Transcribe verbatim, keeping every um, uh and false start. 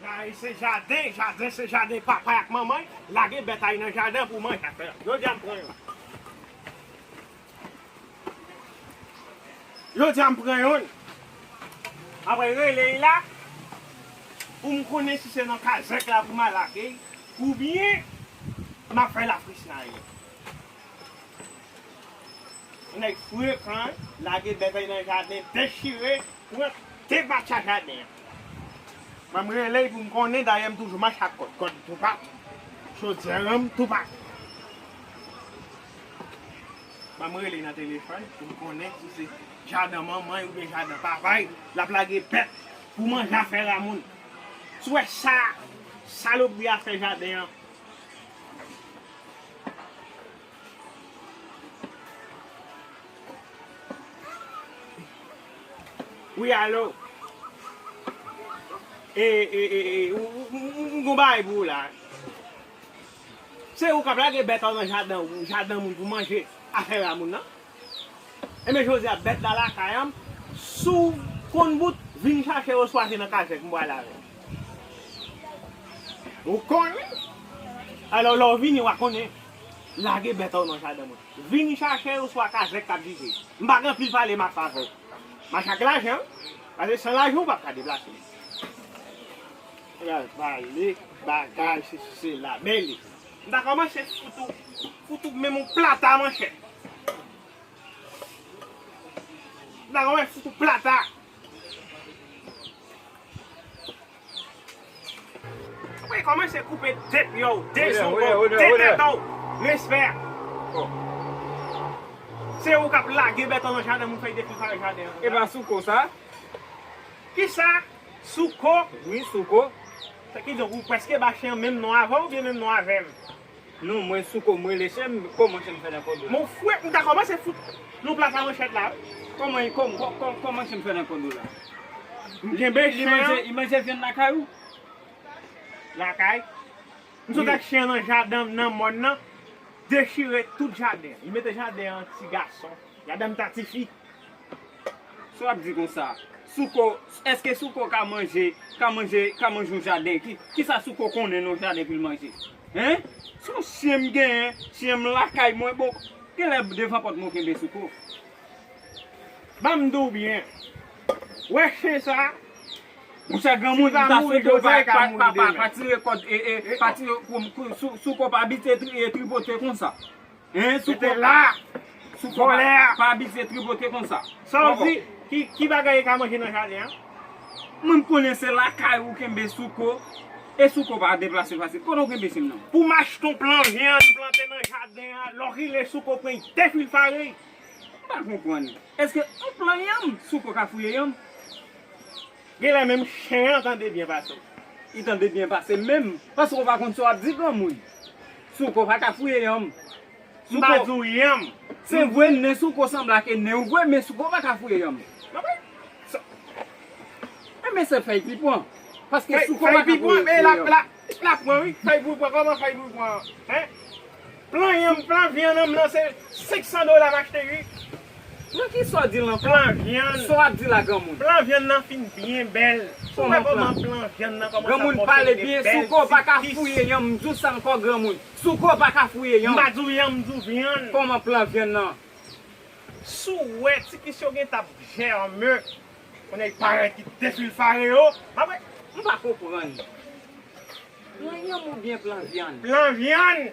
Ay, se jaden, jaden, se jaden papa y ak manman y. Lage bèt ay nan jaden pou manje afè. Jodi a m pran yon. Jodi a m pran youn. Apre rele y la, pou m konnen si se nan kazèk la pou m al lage y, oubyen m ap fè lafrisnay. Nèg frekan, lage bèt nan jaden, dechire, pran de batcha jaden an. Mwen m rele y pou m konnen, dayè m toujou mache ak kòd, kòd toupat, chodyè ranm toupat. Ban m rele nan telefòn pou m konnen si se jaden manman y oubyen jaden papa y l ap lage bèt pou manje afè granmoun. Si w wè sa, salopri a fè jaden an. Wi, alo. E, e, e, e, ou, ou, ou, ou gon bagay pou ou la. Se ou k ap lage bèt ou nan jaden, jaden moun pou manje afè granmoun nan. Enben, jodi a, bèt la lakay an, si w konn bout, vin chache oswa se nan kazèk m pral avè w. Ou konnen? Alò, lè w vini, w a konnen. Lage bèt ou nan jaden moun. Vin chache oswa kazèk k ap vive. M pa gen anpil pale m ap fè avè w. Mache ak lajan, paske san lajan ou p ap ka deplase. Pral pale bagay, sesi, sela, men li. M ta kòmanse fout ou, fout ou menm yon plata manchèt. M ta kòmanse fout ou plata. Mwen kòmanse koupe de pye w, de zongòl, de tèt w. Respè. Se ou k ap lage bèt ou nan jaden moun, fè y defilfare jaden an. E pa Souko sa? Kisa? Souko? Wi, Souko. Sa ki donk ou prèske ba chen an menm non avè w oubyen menm non avè m? Non, mwen Souko, m rele chen m, kòman chen m fè nan kòd ou la? Mon frè, m ta kòmanse fout nou plata manchèt la, wi. Kòman, kòm, kòm, kòm, kòman chen m fè nan kòd ou la? M kenbe chen an. Li manje, li manje vyann lakay ou? Lakay. M sot ak chen an nan jaden m nan mòn nan, dechire tout jaden. Li mete jaden an ti gason. Jaden m ta tifi. Sa w ap di konsa? Souko, èske Souko ka manje, ka manje, ka manje yon jaden? Ki, kisa Souko konnen nan yon jaden pou l manje? Hen? Se yon chen m genyen, chen m lakay mwen, bon, genlè devan pòt mwen w kenbe Souko. Ban m di w byen. Wè chen sa a? Monchè, granmoun, m ta swete w pa, pa, pa, pa, pa tire kòd, e, e, pa tire, kou, kou, Sou-, Souko pa abitye tri-, e, tripote konsa. Hein, Souko? Rete la. Souko pa, pa abitye tripote konsa. Sa w di? Ki, ki bagay li ka manje nan jaden an? Mwen, m konnen se lakay ou kenbe Souko, e Souko pa deplase fasil. Kote w kenbe chen m nan? Pou m achte yon plan vyann plante nan jaden an, lòkile Souko pran y defilfare. M pa konprann. Èske yon plan yanm, Souko ka fouye yanm? Genlè menm chen an tande byen pase w. Li tande byen pase menm, paske w pa konn sa w ap di granmoun. Souko pa ka fouye yanm. M pa di w yanm. Se vre, nen Souko sanble ak nen w vre, men Souko pa ka fouye yanm. Enben se fèy pipon. Paske Souko pa ka fouye yanm. L ap pran, wi. Fèy pou pran, kòman fèy pou pran? Hein? Plan yanm, plan vyann an m nan se senk san dola m achte, wi. Nan kisa w di l lan? Plan vyann. Sa w ap di la, granmoun? Plan vyann nan fin byen bèl. Si w wè kòman plan vyann nan kòmanse ap monte, li bèl, ti pis. Granmoun, pale byen, Souko pa ka fouye yanm, m di w sa ankò, granmoun. Souko pa ka fouye yanm. M pa di w yanm, m di w vyann. Kòman plan vyann nan? Si w wè ti pis yo gen t ap jèmen, kounye a y parèt ki defilfare yo. M ap wè. M pa konprann. Plan yanm oubyen plan vyann? Plan vyann.